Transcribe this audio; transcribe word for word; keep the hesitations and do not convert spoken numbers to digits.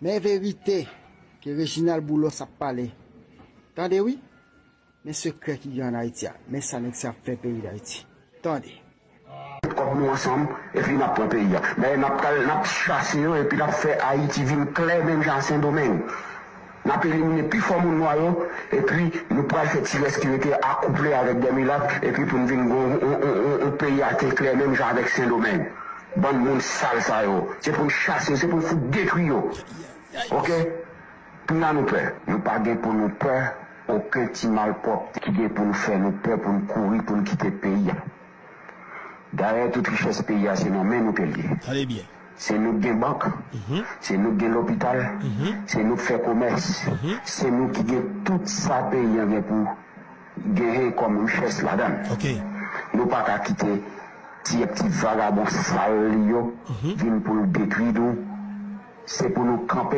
Men verite ke Reginald Boulos ap pale. Tande wi. Men sekrè ki gen ann Ayiti a. Men sa nèg sa ap fè peyi Dayiti. Tande. Kòb nou ansanm, epi n ap pran peyi a. Dayè n ap pral, n ap chase yo, epi n ap fè Ayiti vin klè menm jan a Sendomeng. N ap elimine pi fò moun nwa yo, epi nou pral fè ti rès ki rete akouple avèk dè milat, epi pou n vin gen yon, yon, yon, yon, yon peyi a te klè menm jan avèk Sendomeng. Bann moun sal sa yo. Se pou n chase yo, se pou n fout detwi yo. Oke? Kounya nou pè. Nou pa gen pou nou pè okenn ti malpwòpte ki gen pou nou fè nou pè pou n kouri pou n kite peyi a. Dayè tout richès peyi a se nan men nou ke l ye. Tande byen. Se nou k gen bank, se nou k gen lopital, se nou k fè komès, se nou ki gen tout sa peyi an gen pou genyen kòm richès ladan l. Ok. Nou pa ka kite ti ti vagabon sal li yo vin pou l detwi nou. Se pou nou kanpe.